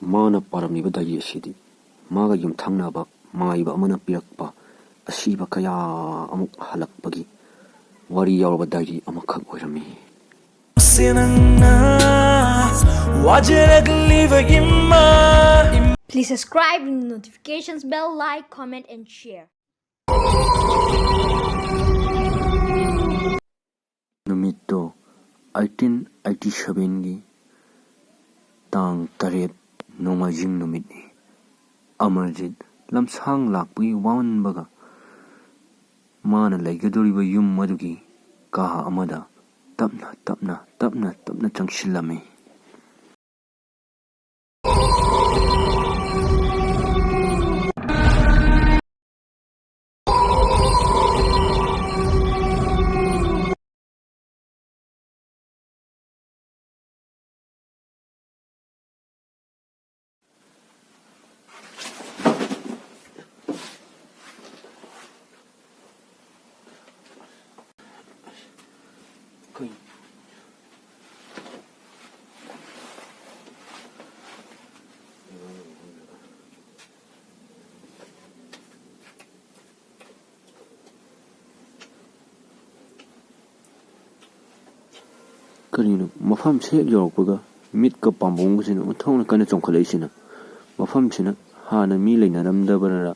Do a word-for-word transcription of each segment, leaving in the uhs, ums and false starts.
ꯃꯥꯅ ꯄꯥꯔꯝꯂꯤꯕ ꯗꯥꯏꯔꯤ ꯑꯁꯤꯗꯤ ꯃꯥꯒ ꯌꯨꯝꯊꯪꯅꯕ ꯃꯥꯏꯕ ꯑꯃꯅ ꯄꯤꯔꯛꯄ ꯑꯁꯤꯕ ꯀꯌꯥ ꯑꯃꯨꯛ ꯍꯜꯂꯛꯄꯒꯤ ꯋꯥꯔꯤ ꯌꯥꯎꯔꯕ ꯗꯥꯏꯔꯤ ꯑꯃꯈꯛ ꯑꯣꯏꯔꯝꯃꯤ꯫ Please subscribe, notifications bell, like, comment and share. ꯅꯨꯃꯤꯠꯇꯣ eighteen eighty sevenꯒꯤ ꯇꯥꯡ ꯇꯔꯦꯠ ꯅꯣꯡꯃꯥꯏꯖꯤꯡ ꯅꯨꯃꯤꯠꯅꯤ꯫ ꯑꯃꯔꯖꯤꯠ ꯂꯝꯁꯥꯡ ꯂꯥꯛꯄꯒꯤ ꯋꯥꯃꯟꯕꯒ ꯃꯥꯅ ꯂꯩꯒꯗꯧꯔꯤꯕ ꯌꯨꯝ ꯑꯗꯨꯒꯤ ꯀꯥ ꯑꯃꯗ ꯇꯞꯅ ꯇꯞꯅ ꯇꯞꯅ ꯇꯞꯅ ꯆꯪꯁꯤꯜꯂꯝꯃꯤ꯫ ꯀꯔꯤꯅꯣ? ꯃꯐꯝꯁꯦ ꯍꯦꯛ ꯌꯧꯔꯛꯄꯒ ꯃꯤꯠꯀ ꯄꯥꯝꯕꯣꯝꯒꯁꯤꯅ ꯑꯣꯟꯊꯣꯛꯅ ꯀꯟꯅ ꯆꯣꯡꯈꯠꯂꯛꯏꯁꯤꯅ꯫ ꯃꯐꯝꯁꯤꯅ ꯍꯥꯟꯅ ꯃꯤ ꯂꯩꯅꯔꯝꯗꯕꯅꯔ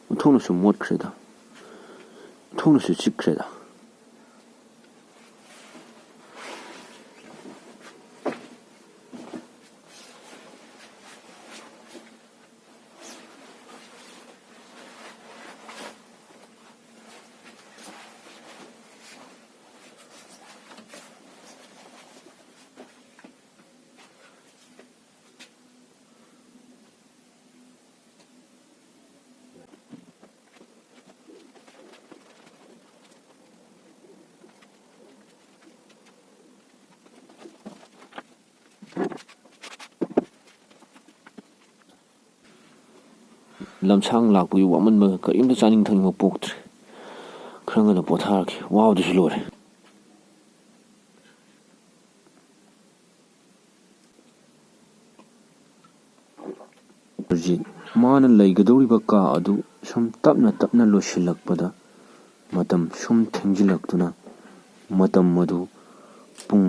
ꯑꯣꯟꯊꯣꯛꯅꯁꯨ ꯃꯣꯠꯈ꯭ꯔꯦꯗ, ꯑꯣꯟꯊꯣꯛꯅꯁꯨ ꯆꯤꯛꯈ꯭ꯔꯦꯗ꯫ ꯂꯝꯁꯥꯡ ꯂꯥꯛꯄꯒꯤ ꯋꯥꯃꯟꯕꯒ ꯀꯔꯤꯝꯇ ꯆꯥꯅꯤꯡ ꯊꯛꯅꯤꯡꯕ ꯄꯣꯛꯇ꯭ꯔꯦ꯫ ꯈꯔ ꯉꯟꯅ ꯄꯣꯊꯥꯔꯒꯦ, ꯋꯥꯕꯗꯁꯨ ꯂꯣꯏꯔꯦ꯫ ꯍꯧꯖꯤꯛ ꯃꯥꯅ ꯂꯩꯒꯗꯧꯔꯤꯕ ꯀꯥ ꯑꯗꯨ ꯁꯨꯝ ꯇꯞꯅ ꯇꯞꯅ ꯂꯣꯏꯁꯤꯜꯂꯛꯄꯗ, ꯃꯇꯝ ꯁꯨꯝ ꯊꯦꯡꯖꯤꯜꯂꯛꯇꯨꯅ ꯃꯇꯝ ꯑꯗꯨ ꯄꯨꯡ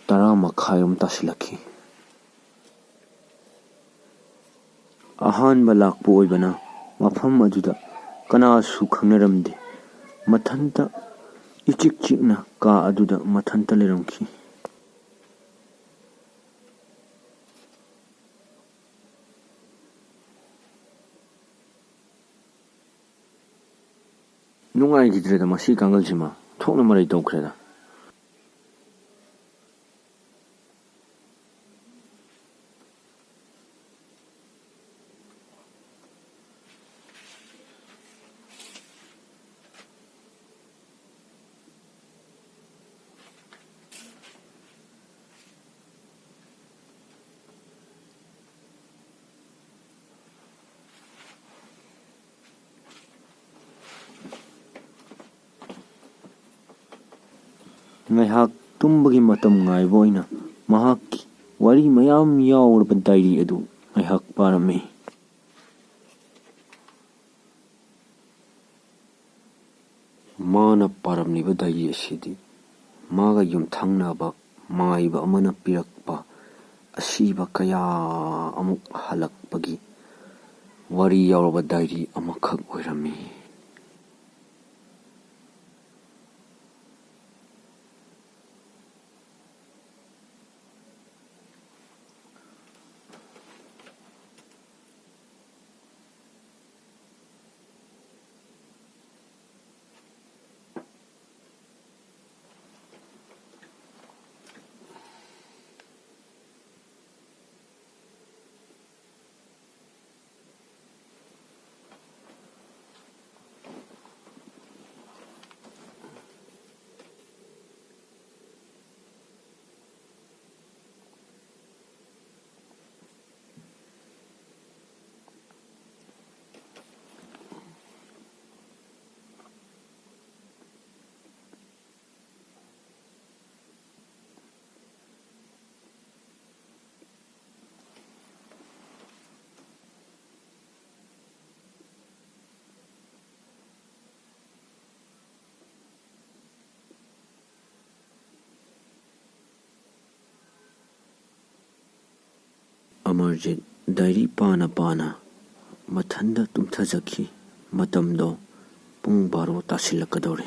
ꯇꯔꯥ ꯃꯈꯥꯏꯔꯣꯝ ꯇꯥꯁꯤꯜꯂꯛꯈꯤ꯫ ꯑꯍꯥꯟꯕ ꯂꯥꯛꯄ ꯑꯣꯏꯕꯅ ꯃꯐꯝ ꯑꯗꯨꯗ ꯀꯅꯥꯁꯨ ꯈꯪꯅꯔꯝꯗꯦ꯫ ꯃꯊꯟꯇ ꯏꯆꯤꯛ ꯆꯤꯛꯅ ꯀꯥ ꯑꯗꯨꯗ ꯃꯊꯟꯇ ꯂꯩꯔꯝꯈꯤ꯫ ꯅꯨꯡꯉꯥꯏꯈꯤꯗ꯭ꯔꯦꯗ ꯃꯁꯤ ꯀꯥꯡꯒꯜꯁꯤꯃ, ꯊꯣꯛꯅ ꯃꯔꯩ ꯇꯧꯈ꯭ꯔꯦꯗ꯫ ꯉꯥꯏꯍꯥꯛ ꯇꯨꯝꯕꯒꯤ ꯃꯇꯝ ꯉꯥꯏꯕ ꯑꯣꯏꯅ ꯃꯍꯥꯛꯀꯤ ꯋꯥꯔꯤ ꯃꯌꯥꯝ ꯌꯥꯎꯔꯕ ꯗꯥꯏꯔꯤ ꯑꯗꯨ ꯉꯥꯏꯍꯥꯛ ꯄꯥꯔꯝꯃꯤ꯫ ꯃꯥꯅ ꯄꯥꯔꯝꯂꯤꯕ ꯗꯥꯏꯔꯤ ꯑꯁꯤꯗꯤ ꯃꯥꯒ ꯌꯨꯝꯊꯪꯅꯕ ꯃꯥꯏꯕ ꯑꯃꯅ ꯄꯤꯔꯛꯄ ꯑꯁꯤꯕ ꯀꯌꯥ ꯑꯃꯨꯛ ꯍꯜꯂꯛꯄꯒꯤ ꯋꯥꯔꯤ ꯌꯥꯎꯔꯕ ꯗꯥꯏꯔꯤ ꯑꯃꯈꯛ ꯑꯣꯏꯔꯝꯃꯤ꯫ ꯑꯃꯔꯖꯤꯠ ꯗꯥꯏꯔꯤ ꯄꯥꯅ ꯄꯥꯅ ꯃꯊꯟꯗ ꯇꯨꯝꯊꯖꯈꯤ꯫ ꯃꯇꯝꯗꯣ ꯄꯨꯡ ꯕꯥꯔꯣ ꯇꯥꯁꯤꯜꯂꯛꯀꯗꯧꯔꯦ꯫